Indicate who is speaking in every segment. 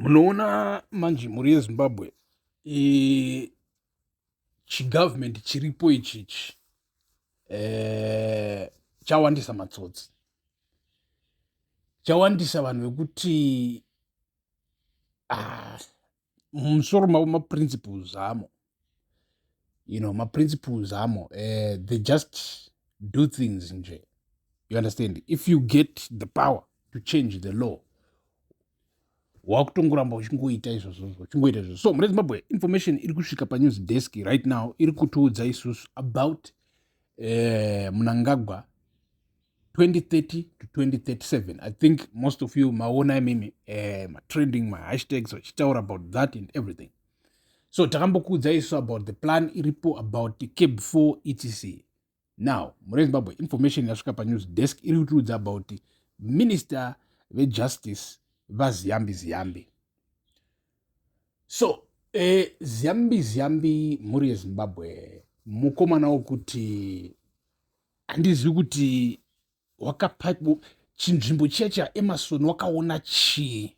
Speaker 1: Munoona manje mhuri yeZimbabwe, chigovernment chiripo ichichi chawandisa matsotsi, chawandisa vanhu vekuti mumusoro mavo maprinciples amo, maprinciples amo, they just do things nje. You understand? If you get the power to change the law, wakutongoramba uchingoita izvozvozvo, uchingoita izvozvo. So mune Zimbabwe, information iri kusvika panews desk right now iri kutiudza isusu about Mnangagwa 2030 to 2037. I think most of you maona imimi matrending mahashtags vachitaura about that and everything. So takambokuudza isu about the plan iripo about the CAB 4 etc. Now mune Zimbabwe, information yasvika panews desk iri kutiudza about minister vejustice vaZiyambi Ziyambi. So Ziyambi Ziyambi, mhuri yeZimbabwe, mukomana wokuti handizivi kuti wakapa chinzvimbo chiya chaEmerson, wakaona chii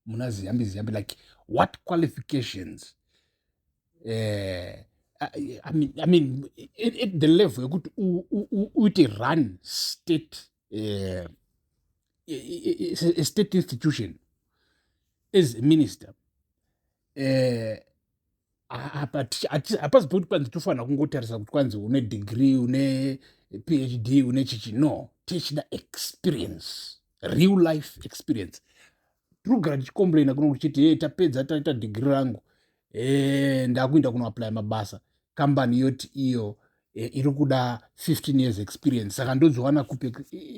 Speaker 1: muna Ziyambi Ziyambi? Like, what qualifications? I mean, at the level yekuti uite run state, a state institution as a minister, hapazi pekuti kwanzi tofanira kungotarisa kuti kwanzi une degree, une PhD, une chichi. No, tichida experience, real life experience. Tiri kugara tichicomplaina kuno kuchiti, "Hey, tapedza, taita degree rangu, ndakuenda kunoapplya mabasa." Kambani yoti iyo iri kuda 15 years experience. Saka ndozowana kupi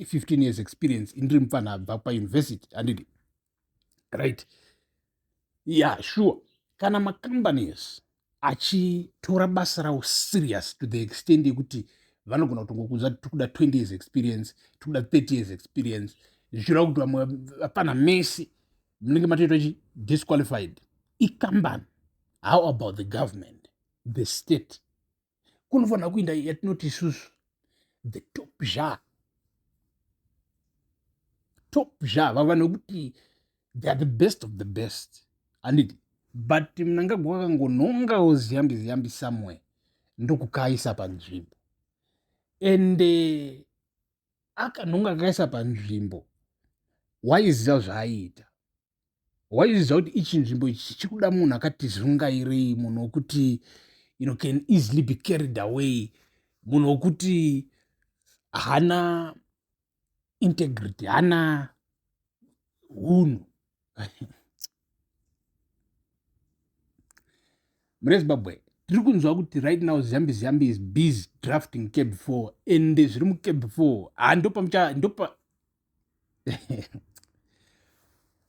Speaker 1: 15 years experience indiri mufana abva pauniversity, handidi? Right, yeah, sure. Kana macompanies achitora basa ravo serious to the extent yekuti vanogona kutongokuudza kuti tikuda 20 years experience, tikuda 30 years experience, zvichireva kuti vamwe hapana mesi munenge matoitwa chi disqualified ikambani. How about the government, the state? Kunofanira kuinda yatinoti isusu the top ja, top ja, vava nekuti they are the best of the best, handiti? But Mnangagwa akangonhongawo Ziyambi Ziyambi somewhere, ndokukaisa panzvimbo. Ende akanhonga akaisa panzvimbo, waiziva zvaaiita, waiziva kuti ichi nzvimbo ichi chikuda munhu akati zungairei, munhu wekuti can easily be carried away, munhu wekuti hana integrity, hana hunhu. Mune Zimbabwe, tiri kunzwa kuti right now Ziyambi Ziyambi is busy drafting CAB 4, ende zviri muCAB 4 handopa ndopa.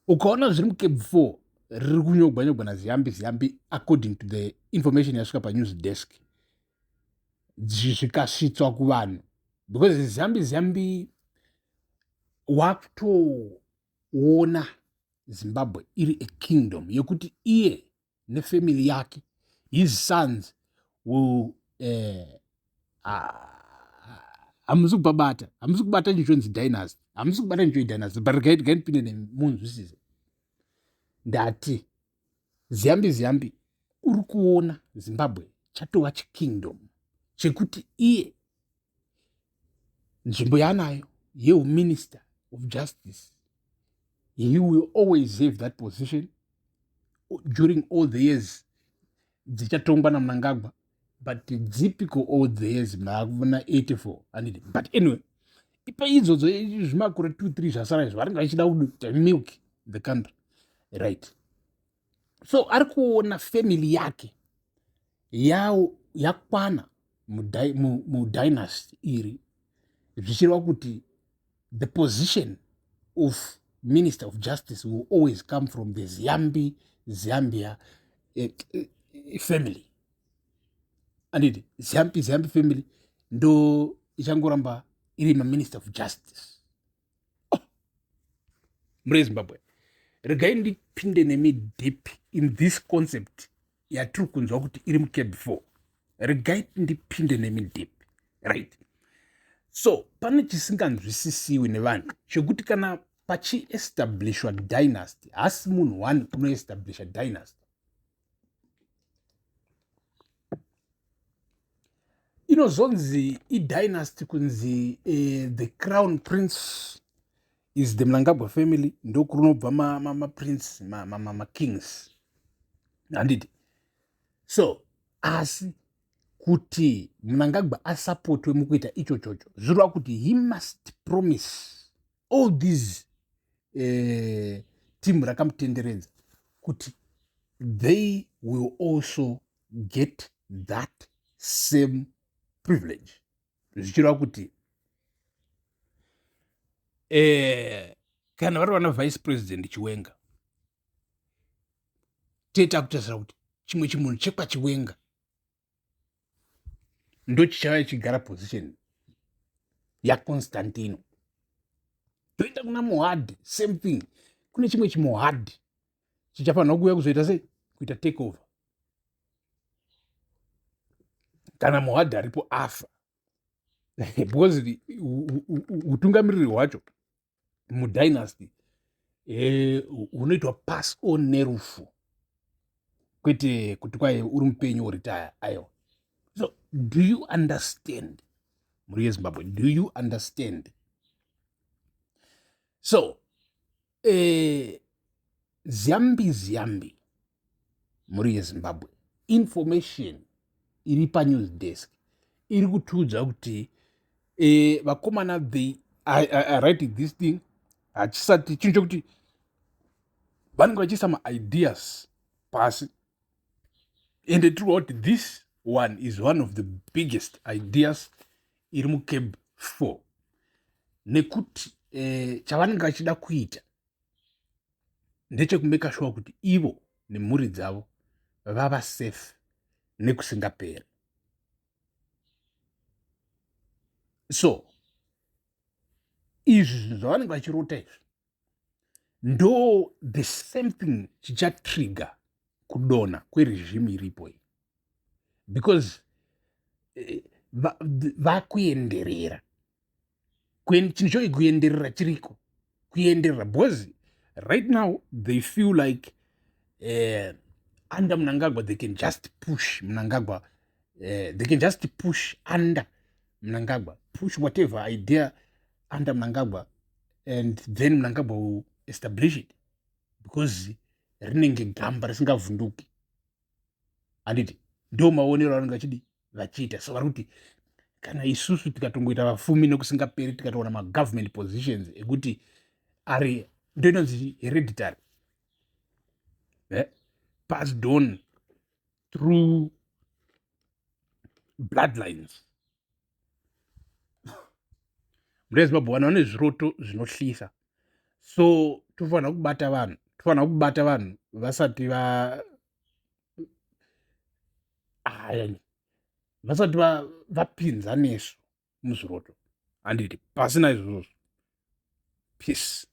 Speaker 1: Ukaona zviri muCAB 4 riri kunyogwa nyogwa naZiyambi Ziyambi, according to the information yasvika panews desk, zvikasvitswa kuvanhu, because Ziyambi Ziyambi wakutoona Zimbabwe iri a kingdom yekuti iye nefamily yake, his sons will, hamusi kupabata, hamusi kubata chichonzi dynasty, hamusi kubata chichoi dynasty. But regai ndipinde nemunzwisise. Ndati Ziyambi Ziyambi uri kuona Zimbabwe chatova chikingdom chekuti iye nzvimbo yaanayo yeuminister of justice, he will always have that position during all the years dzichatongwa naMnangagwa. But dzipiko all the years muna 84, handiti? But anyway, ipa idzodzo zvimakore 2 3 zvasara izvo, vanenge vachida kuita milk the country, right? So ari kuona family yake yakwana mudynasty iri, zvichireva kuti the position of minister of justice will always come from the Ziyambi Ziyambia family, anditi? Ziyambi Ziyambi family ndo ichangoramba iri maminister of justice. Oh. Mure Zimbabwe, regai ndipinde nemi deep in this concept yatiri kunzwa kuti iri muCAB 4. Regai ndipinde nemi deep, right? So pane chisinganzwisisiwi nevanhu chekuti kana Pachiestablishwa dynasty, haasi munhu one unoestablisha dynasty. Inozonzi idynasty kunzi the crown prince is the Mnangagwa family, ndokunobva maprince, makings, handiti? So asi kuti Mnangagwa asapotwe mukuita ichochocho, zvireva kuti he must promise all these team rakamutenderedza kuti they will also get that same privilege. Zvichireva kuti kana vari vana vice president Chiwenga, tete akutarisira kuti chimwe chimunhu chekwaChiwenga ndochichava chigara position yaConstantino. Toenda kuna Mohadi, same thing, kune chimwe chiMohadi chichafanira kuuya kuzoita sei, kuita take over kana Mohadi aripo afa, because utungamiriri hwacho mudynasty hunoitwa pass on nerufu, kwete kuti kwai uri mupenyu woretire, aiwa. So do you understand, mhuri yeZimbabwe? Do you understand? So ziyambi ziyambi, mhuri yeZimbabwe, information iri panews desk iri kutiudza kuti vakomana, they are writing this thing. Hachisati chinhu chokuti vanenge vachiisa maideas pasi, ende tiri kuti this one is one of the biggest ideas iri muCAB 4, nekuti chavanenge vachida kuita ndechekumeka sure kuti ivo nemhuri dzavo vava safe nekusingaperi. So izvi zvinhu zvavanenge vachirota izvi ndo the same thing chichatrigger kudonha kweregime iripo iyi, because vakuenderera chinhu choi kuenderera chiriko kuenderera, because right now they feel like under Mnangagwa they can just push Mnangagwa, they can just push under Mnangagwa, push whatever idea under Mnangagwa, and then Mnangagwa will establish it because rinenge gamba risingavhunduki, handiti? Ndo maonero avanenge vachidi vachiita. So vari kuti kana isusu tikatongoita vafumi nekusingaperi, tikatoona magovernment positions ekuti ari ndo inonzi hereditary, passed on through bloodlines. Mune Zimbabwe vanhu vane zviroto zvinohlisa, so tofanira kubata vanhu, tofanira kubata vanhu vasati va aya vasati vapinza nesu muzviroto, handiti? Pasina izvozvo, peace.